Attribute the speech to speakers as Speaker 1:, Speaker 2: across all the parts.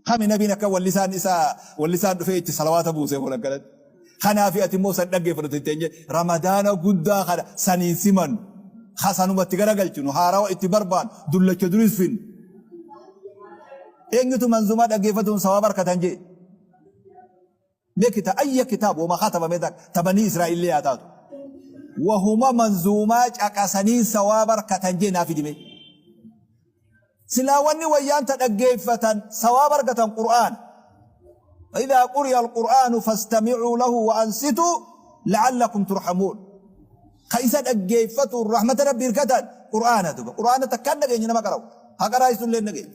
Speaker 1: Kami nabiin akka wallisaan isaa wallisaan dhufee itti salawaata buusee kun akkanatti. Kanaafi ati immoo san dhaggeeffatu itti teenye Ramadaana guddaa kana saniin simannu. Ka sanumatti garagalchinu haarawa itti barbaannu dullacha duris finnu. Eenyutu manzumaa dhaggeeffatuun sawaaba argatan jee? Mee kita ayya kitaab wama katabame takka ta banii Israa'illee haa taatu. Wahuma manzuumaa caqasaniin sawaaba argatan jee naa fidi mee. Silaa wanni wayyaan ta dhaggeeffatan sawaaba argatan Qur'aana. وإذا قرئ القرآن فاستمعوا له وأنصتوا لعلكم ترحمون. Ka isa dhaggeeffatu rahmata Rabbii hirkatan Qur'aana duba. Qur'aana takkaan dhageenye nama qara'u. Haa qaraa'isu illee hin dhageenye.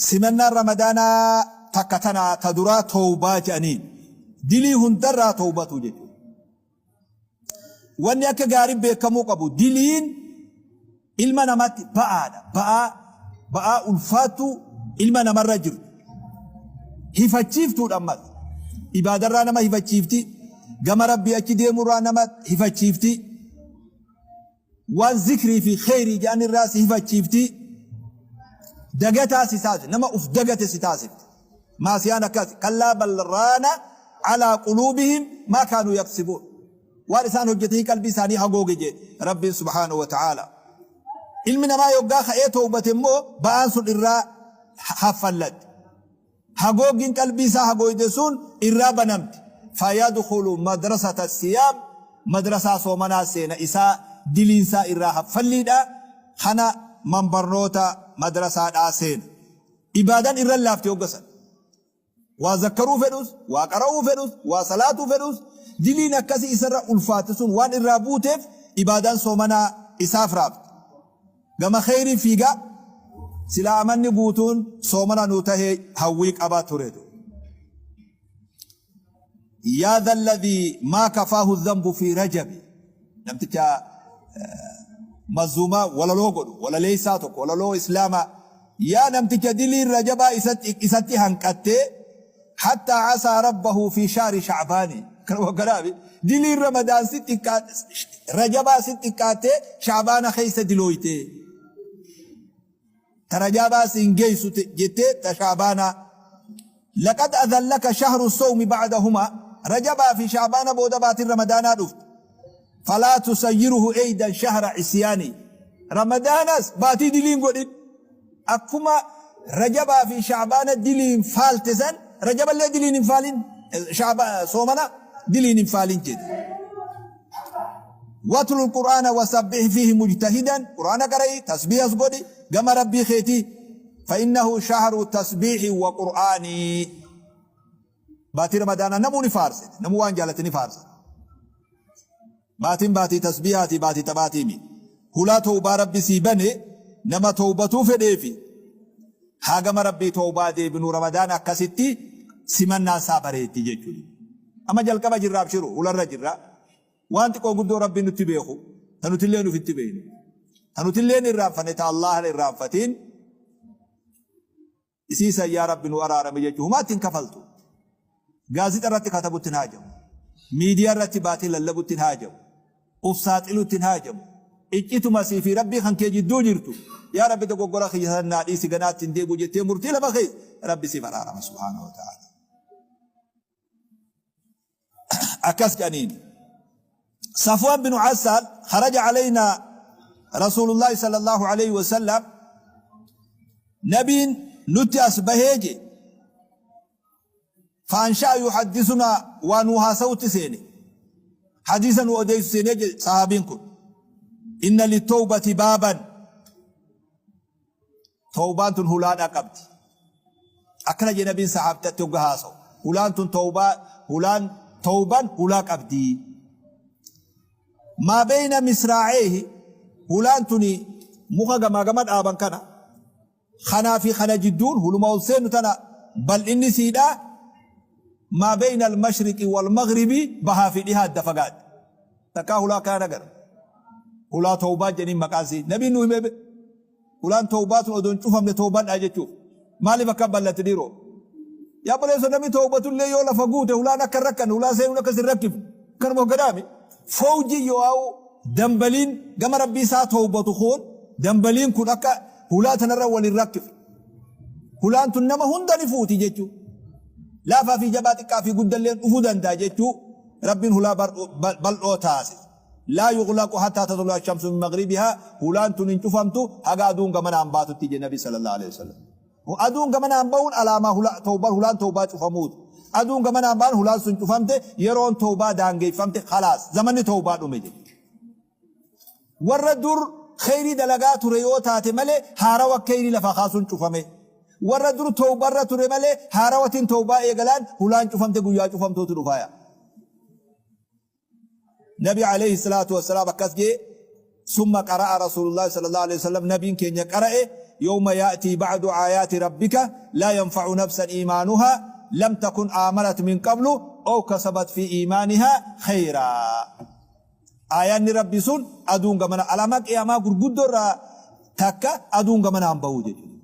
Speaker 1: Simannaan Ramadaanaa takka tana ta duraa towbaa jedhaniin. Dilii hundarraa towbatuu jechuudha. Wanni akka gaarii beekamuu qabu diliin ilma namaatti ba'aadha. Ba'aa ba'aa ulfaattuu ilma namarra jirtu. Hifachiiftuudha ammas. Ibaadarraa nama hifachiifti. Gama Rabbii achi deemurraa nama hifachiifti. Waan zikrii fi kheyrii jedhan irraa si hifachiifti. Dagataa si taasifti. Nama uf dagate si taasifti. Maasiyaan akkas. Kallaa bal raana alaa quluubihim maa kaanuu yaksibuun. Waan isaan hojjetanii qalbii isaanii hagooge jedhe Rabbiin subhaanahu wa ta'aala. Ilmi namaa yoggaa ka'ee towbate immoo ba'aan sun irraa haffallatti. Hagooggiin qalbii isaa hagooyde sun irraa banamti. Fayadkhulu madrasata siyaam, madrasaa soomanaa seena isaa diliin isaa irraa haffalliidha. Kana man barnoota madrasaadhaa seena. Ibaadan irra laafti hogga san. Waa zakkaruu fedhus, waa qara'uu fedhus, waa salaatuu fedhus diliin akkasii isarra ulfaatte sun waan irraa buuteef ibaadaan soomanaa isaaf raafti. Gama kheyrii fiigaa silaa amanni guutuun soomana nuu tahee hawwii qaba ture. Yaa dha alladhii maa kafaahu dhanbu fi rajabi. Namticha manzuumaa walaloo godhu walaleessaa tokko walaloo islaamaa yaa namticha diliin rajabaa isatti hanqattee hattaa asaa rabbahu fi shahri sha'baani. Kanaafi diliin ramadaan si xiqqaa rajabaa si xiqqaattee sha'baana keessa dilooytee. Ta rajabaa si hin geessu jettee ta sha'baanaa. Laqad adhallaka shahru sawmi ba'dahuma rajabaa fi sha'baana booda baatiin ramadaanaa dhufte. Falaa tusayyiruhu eydan shahra isyaani. Ramadaanas baatii diliin godhin. Akkuma Rajabaa fi Sha'baana diliin faalte san Rajaballee diliin hin faalin soomana diliin hin faalin jedhe. Watlu Qur'aana wasabbih fiihi mujtahidan Qur'aana qara'i tasbiihas godhi gama Rabbii keetii fa'innahu shahru tasbiihi wa Qur'aanii. Baatii Ramadaanaa namuu ni faarse namuu waan jaalate ni faarsa. Baatiin baatii tasbiihaatii baatii taphaatii miti. Hulaa towbaa Rabbi sii bane nama towbatuu fedheefi haa gama Rabbii towbaa deebinuu Ramadaana akkasitti simannaan isaa bareeddi jechuudha. Amma jalqaba jirra abshiru hularra jirra. Waan xiqqoo guddoo Rabbiin nutti beeku ta nutilleen ufitti beeynu. Ta nutilleen irraanfanne ta Allahan irraanfatiin. Isii san yaa Rabbi nu araarami jechuun humaa itti hin kafaltu. Gaazixa irratti katabutti hin haajamu. Miidiyaa irratti baatee lallabutti hin haajamu. Uf saaxilutti hin haajamu. Iccituma sii fi Rabbii kan kee jidduu jirtu yaa Rabbi dogoggora kiyya san naa dhiisi ganaatti hin deebi'u jettee murtii lafa keessa Rabbi siif araarama subhaanahu wa ta'ala. Akkas jedhaniin. Safwaan bin Assaal kharaja alaynaa Rasuulullaahi sallallahu alayhi wa sallam nabiin nutti as bahee je faansha'a yuhaddisunaa waa nuu haasawutti seene hadiisa nu odeessu seenee je sahaabiin kun inna litawbati baaban Tawbaan tun hulaadha qabdi. Akkana jee nabiin sahaabtatti hogga haasawu. Hulaan tun tawbaa hulaan tawban hulaa qabdi. Maa beeyna misraa'eehi hulaan tuni muka gamaa gama dhaaban kana kanaa fi kana jidduun huluma ol seennu tana bal'inni siidhaa maa beeyna almashriqi wal maghribi bahaa fi dhihaa adda fagaatti. Takkaa hulaa akkana agarra. Hulaa tawbaa jedhaniin maqaan sii. Nabiin nu himee Hulaan tawbaa tun odoo hin cufamne tawbadhaa jechuuf. Maaliif akka bal'atti dhiiroo? Yaa obboleessoo namni tawbatullee yoo lafa guute hulaan akka hin rakkanne hulaa seenuun akka sin rakkifne. Kanuma hogganaa Fawji yoo dambaliin gama rabbii isaa tawbatu kun dambaliin kun akka hulaa tanarra wal hin rakkifne. Hulaan tun nama hunda ni fuuti jechuu. Laafaa fi jabaa, xiqqaa fi guddalleen dhufuu danda'a jechuu. Rabbiin hulaa bal'oo taasise. Laa yughlaqu hattaa tatlu'a shamsu min maghribihaa, hulaan tun hin cufamtu haga aduun gamanaan baatutti jedhe Nabi sallallahu alaihi wasallam. Aduun gamanaan bahuun alaamaa hula, tawbaa, hulaan tawbaa cufamuuti. Aduun gamanaan bahan hulaan sun cufamte, yeroon tawbaa daangeeffamte, khalaas, zamanni tawbaa dhume jechuudha. Warra dur kheyrii dalagaa ture yoo taate malee haarawa kheyrii lafaa kaasuun cufame. Warra dur tawbarra ture malee haarawatiin tawbaa eegalaan hulaan cufamte, guyyaa cufamtuutu dhufaaya. Nabi alayhi salaatu wassalaam akkas jee, summa qara'a Rasuulullaahi sallallahu alayhi wasallam, nabiin keenya qara'e, yawma ya'tii ba'du aayaati rabbika laa yanfa'u nafsan iimaanuhaa lam takun aamanat min qablu aw kasabat fi iimaanihaa khayraa. Aayaanni Rabbii sun aduun gamana, alaamaa qiyaamaa gurguddoo irraa takka aduun gamanaan bahuu jechuudha.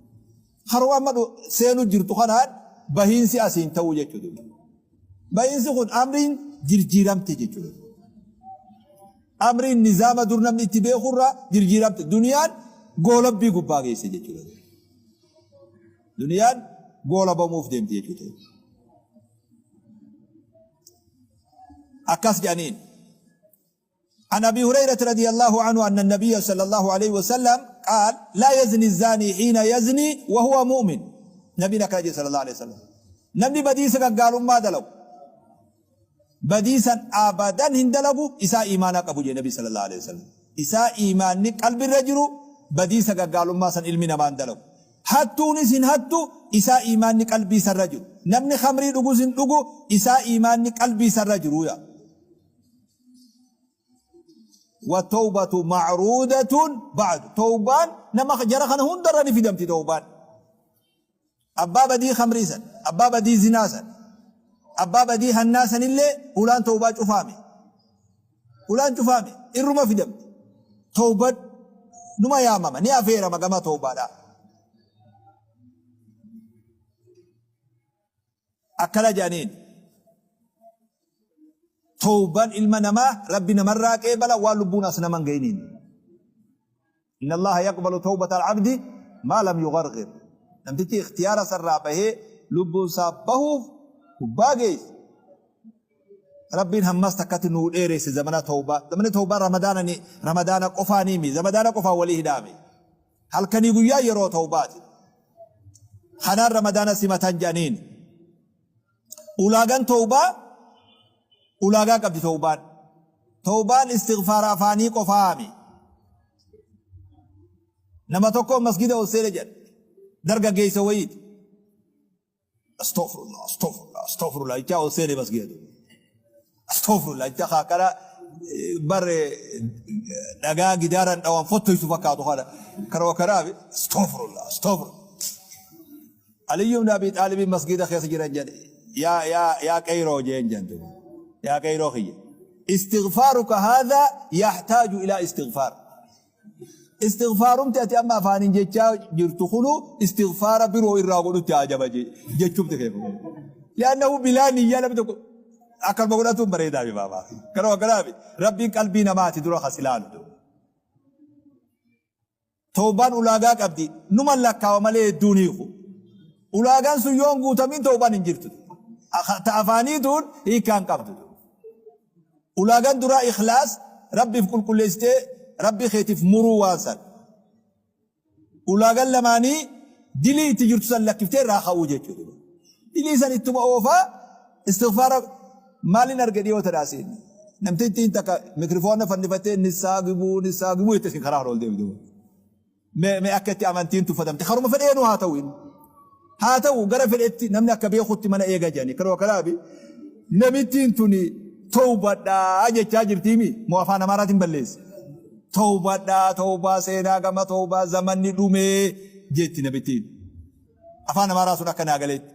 Speaker 1: Karoo amma seenu jirtu kanaan bahiinsi asiin ta'uu jechuudha. Bahiinsi kun amriin jirjiiramte jechuudha. Amriin nizaama dur namni itti beekurraa jirjiiramte. Duniyaan goolabbii gubbaa geesse jechuudha. Duniyaan goolabamuuf deemti jechuudha. Akkas jedhaniin. عن أبي هريرة رضي الله عنه أن النبي صلى الله عليه وسلم قال: لا يزني الزاني حين يزني وهو مؤمن. نبينا كاجي صلى الله عليه وسلم، namni badiisa gaggaalummaa dalagu badiisan abadan hin dalagu isaa iimaanaa qabu jee Nabi sallallahu alaihi wasallam. Isaa iimaanni qalbirra jiru badiisa gaggaalummaa san ilmi namaa hin dalagu. Hattuunis hin hattu isaa iimaanni qalbii isarra jiru. Namni khamrii dhugus hin dhugu isaa iimaanni qalbii isarra jiru yaa. Watawbatu ma'ruudatun ba'du. Tawbaan nama jara kana hundarra ni fidamti tawbaan. Abbaa badii khamrii san, abbaa badii zinaa san, abbaa badii hannaa sanillee hulaan tawbaa cufaame. Hulaan cufaame irruma fidamti. Tawbad numa yaamama, ni afeerama gama tawbaadhaa. Akkana jedhaniin. Tawbaan ilma namaa Rabbi namarraa qeebala waan lubbuun as nama hin ga'iniin. Inna Allaha yaqbalu tawbata al-abdi maa lam yugharghir. Namtichi ikhtiyaara sarraa bahee lubbuun isaa bahuuf gubbaa geesse. Rabbiin hammas takkatti nuu dheeresse zamana tawbaa. Zamanni tawbaa Ramadaana ni Ramadaana qofaanii mi Ramadaana qofaan walii hidhaame. Halkanii guyyaa yeroo tawbaati. Kanaan Ramadaana simatan jedhaniin. Ulaagaan tawbaa ulaagaa qabdi tawbaan. Tawbaan istighfaara afaanii qofaami. Nama tokko masgida ol seene jedha. Dargaggeessa wayiiti. Astaghfirullah, astaghfirullah, astaghfirullah jechaa ol seene masgida. Astaghfirullah jechaa kaakala bare dhagaa gidaaraan dhawan fottoysu fakkaatu kana. Karoo karaafi astaghfirullah, astaghfirullah. Aliyyu ibn Abi Xaalibiin masgiida keessa jiran jedhe, yaa yaa yaa qeyroo jeen jedhan duuba, yaa qeyroo kiyya, istighfaaruka haadhaa yahtaaju ilaa istighfaar, istighfaarumti ati amma afaaniin jechaa jirtu kunu istighfaara biroo irraa godhutti haajama jechumti kee li'annahu bilaa niyyaa namni tokko akkanuma godhatuun bareedaa bi baabaa kanuma kanaafi Rabbiin qalbii namaati dura kas ilaalu. Tawbaan ulaagaa qabdi. Numa lakkaawa malee hedduu hin hiiku. Ulaagaan sun yoo hin guutamin tawbaan hin jirtu. Ta afaanii tun hiikkaa hin qabdu. Ulaagaan duraa ikhlaas, Rabbiif qulqulleessitee Rabbii keetiif muruu waan san. Ulaagaan lamaanii dilii itti jirtu san lakkiftee irraa ka'uu jechuudha. Dilii san ittuma oofaa istighfaara maalin arge dhiyoo tana asiin. Namtittiin takka mikrifoona fannifattee nissaa gibuu nissaa gibuu jette isin karaa ol deemte. Mee mee akka itti amantiin tuffatamte karuma fedheenuu haa ta'u inni. Haa ta'u gara fedhetti namni akka beekutti mana eega jedhani. Karuma kanaafi namittiin tuni towbadhaa jechaa jirtiimi moo afaan Amaaraatiin balleesse. Towbadhaa, towbaa seenaa, gama towbaa, zamanni dhumee jetti namittiin. Afaan Amaaraa sun akka naa galetti.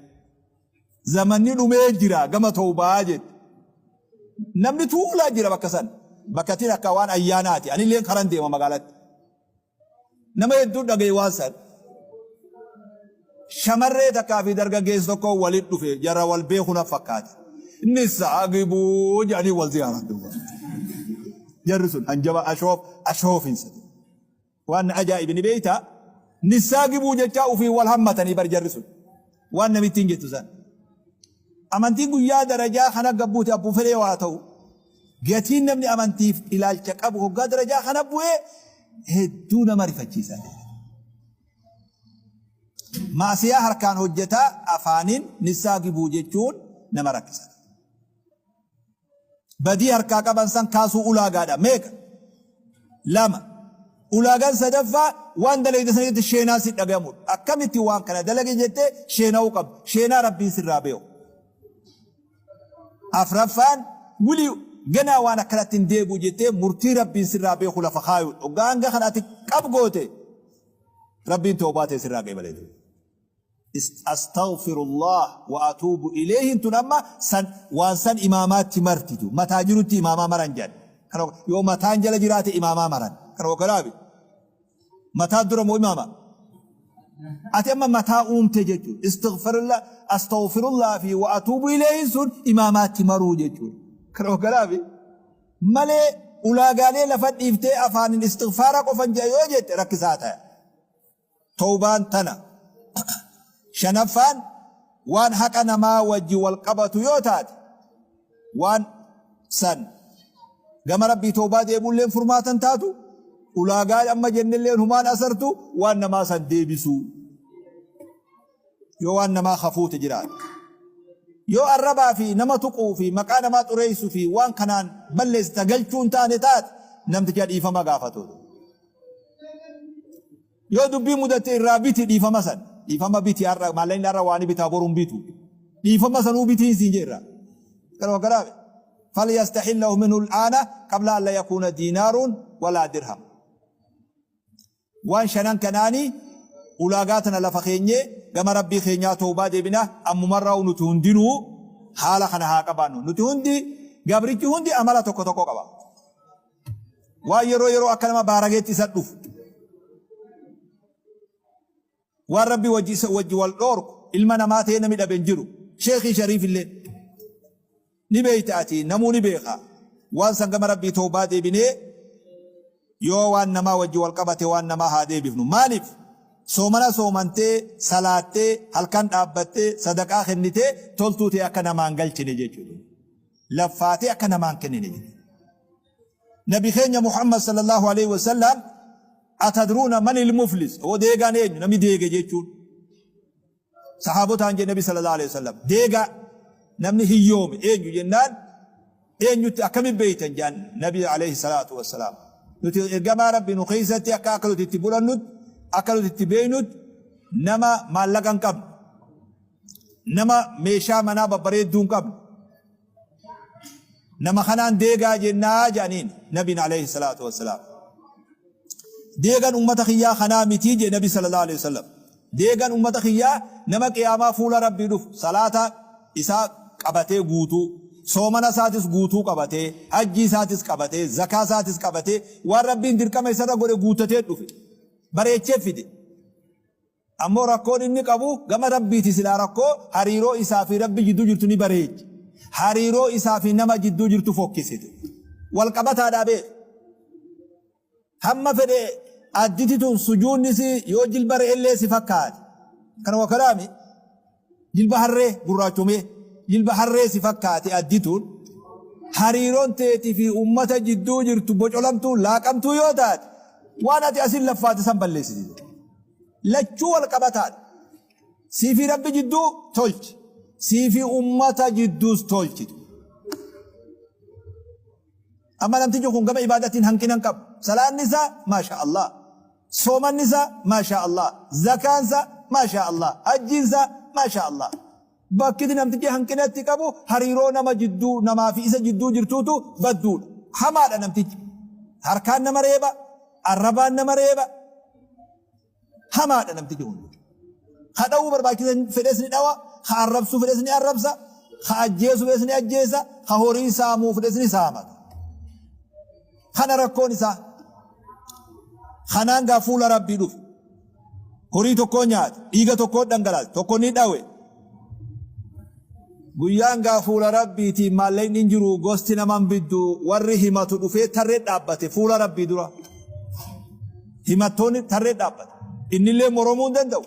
Speaker 1: Zamanni dhumee jira, gama towbaa jetti. Namni tuulaa jira bakka san. Bakkatiin akka waan ayyaanaati. Anilleen karan deema magaalatti. Nama hedduu dhagaye waan san. Shamarree takkaa fi dargaggeessi tokko walit dhufe, jara wal beeku na fakkaate. Nissaa gibuu jedhanii wal ziyaaran duuba. Jarri sun hanjaba ashoof ashoofinsa. Waan na ajaa'ibe ni beektaa? Nissaa gibuu jechaa ufii wal hammatanii bar jarri sun. Waan namittiin jettu san. Amantiin guyyaa darajaa kana gabbuute abbuu fedhee waa ta'u. Gatiin namni amantiif ilaalcha qabu hoggaa darajaa kana bu'ee hedduu nama rifachiisa. Maasiyaa harkaan hojjetaa afaaniin nissaa gibuu jechuun nama rakkisa. Badii harkaa qaban san kaasuu ulaagaadha. Meeqa? Lama. Ulaagaan sadaffaa waan dalayde sanitti sheenaan si dhagayamuudha. Akkamitti waan kana dalage jettee sheena'uu qabda. Sheenaa Rabbiin sirraa beeku. Afraffaan wili ganaa waan akkanatti hin deebi'u jettee murtii Rabbiin sirraa beeku lafa kaayuudha. Hoggaa hanga kana ati qab goote Rabbiin tawbaa tee sirraa qeebalee. Astaghfirullah wa atuubu ilayhin tun amma san waan san imaamaatti martitu mataa jirutti imaamaa maran jedhan. Kana yoo mataan jala jiraate imaamaa maran. Kana wakalaabi. Mataa dura moo imaama? Ati amma mataa uumte jechuudha. Istighfirullah astaghfirullah fi wa atuubu ilayhin sun imaamaatti maruu jechuudha. Kana wakalaabi. Malee ulaagaalee lafa dhiiftee afaanin istighfaara qofan jedha yoo jette rakkisaa ta'a. Tawbaan tana. Shanaffaan waan haqa namaa wajji wal qabatu yoo taate waan san gama Rabbii tawbaa deebuulleen furmaatan taatu, ulaagaa amma jennelleen humaan asartu, waan namaa san deebisuu yoo waan namaa hafuute jiraate. Yoo arrabaa fi nama tuquu fi maqaa namaa xureessu fi waan kanaan balleessita galchuu hin taane taate, namticha dhiifama gaafatu. Yoo dubbii mudatte irraa biti dhiifama san. Dhiifama biti, har'a maallaqni har'a waan bitaa boru hin bitu. Dhiifama sanuu bitiin siin jee irraa. Kanuma garaabe. Falyastahillahu minhu al'aana qabla an la yakuuna diinaaruun walaa dirham. Waan shanan kanaani ulaagaa tana lafa keenyee gama Rabbii keenyaa tawbaa deebina. Ammumarraa nuti hundinuu haala kana haa qabaannu. Nuti hundi, gabrichi hundi amala tokko tokko qaba. Waan yeroo yeroo akka nama baarageetti isa dhufu. Waan Rabbi wajji isa wajji wal dhoorku ilma namaa ta'ee namni dhabe hin jiru. Sheekii Shariif illee ni beeyta, ati namuu ni beeka. Waan san gama Rabbii tawbaa deebinee yoo waan namaa wajji wal qabate waan namaa haa deebifnu. Maaliif? Soomana soomantee, salaattee, halkan dhaabbattee, sadaqaa kennitee toltuu ta'e akka namaan galchine jechuudha. Laffaatee akka namaan kennine jechuudha. Nabi keenya Muhammad sallallahu alaihi wasallam, atadruuna manil muflis, oo deegaan eenyu, namni deege jechuun, sahaabotaan jedhe Nabi sallallahu alaihi wasallam, deegaa namni hiyyoome eenyu jennaan, eenyutti akkami beeytan jedhan Nabi alaihi salaatu wassalaam. Nuti ergamaa Rabbi nu keessatti akka nuti itti fudhannutti, akka nuti itti beeynutti, nama maallaqa hin qabne, nama meeshaa manaa babbareedduu hin qabne, nama kanaan deegaa jennaa jedhaniin Nabiin alayhi salaatu wassalaam. Deegan ummata kiyyaa kanaa mitii jedhe Nabi sallallahu alayhi wasallam. Deegan ummata kiyyaa nama qiyaamaa fuula Rabbii dhufu salaata isaa qabatee guutuu, soomana isaatis guutuu qabatee, hajjii isaatis qabatee, zakaa isaatis qabatee, waan Rabbiin dirqama isarra godhe guuttatee dhufe bareechee fide. Ammoo rakkoon inni qabu gama Rabbiiti, silaa rakkoo hariiroo isaa fi Rabbi jidduu jirtu ni bareechi. Hariiroo isaa fi nama jidduu jirtu fokkisite. Wal qabataadhaa beeki. Hamma fedhe additi tun sujuunni isii yoo jilba re'ellee si fakkaate. Kana wa kalaami jilba harree gurraachomee jilba harree si fakkaate, addi tun hariiroon teetii fi ummata jidduu jirtu bocolamtuu laaqamtuu yoo taate waan ati asin laffaate san balleessiti. Lachuu wal qabataadha. Sii fi Rabbi jidduu tolchi. Sii fi ummata jidduus tolchi. Amma namtichi kun gama ibaadatiin hanqina hin qabu. Salaanni isaa maasha Allah. Soomanni isaa maasha Allah. Zakaan isaa maasha Allah. Hajjiin isaa maasha Allah. Bakkiti namtichi hanqina itti qabu hariiroo nama jidduu, namaa fi isa jidduu jirtuutu badduudha. Hamaadha namtichi. Harkaan nama reeba, arrabaan nama reeba. Hamaadha namtichi kun. Ka dhawuu barbaachisa fedhes ni dhawa, ka arrabsuu fedhes ni arrabsa, ka ajjeesuu fedhes ni ajjeesa, ka horii saamuu fedhes ni saama. Kana rakkoon isaa. Kanaan gaa fuula Rabbii dhufe. Horii tokkoo nyaate, dhiiga tokkoo dhangalaase, tokko ni dhawe. Guyyaan gaa fuula Rabbiitiin maallaqni hin jiru, gosti naman biddu, warri himatu dhufee tarree dhaabbate fuula Rabbii dura. Himattoonni tarree dhaabbate. Innillee moromuu hin danda'u.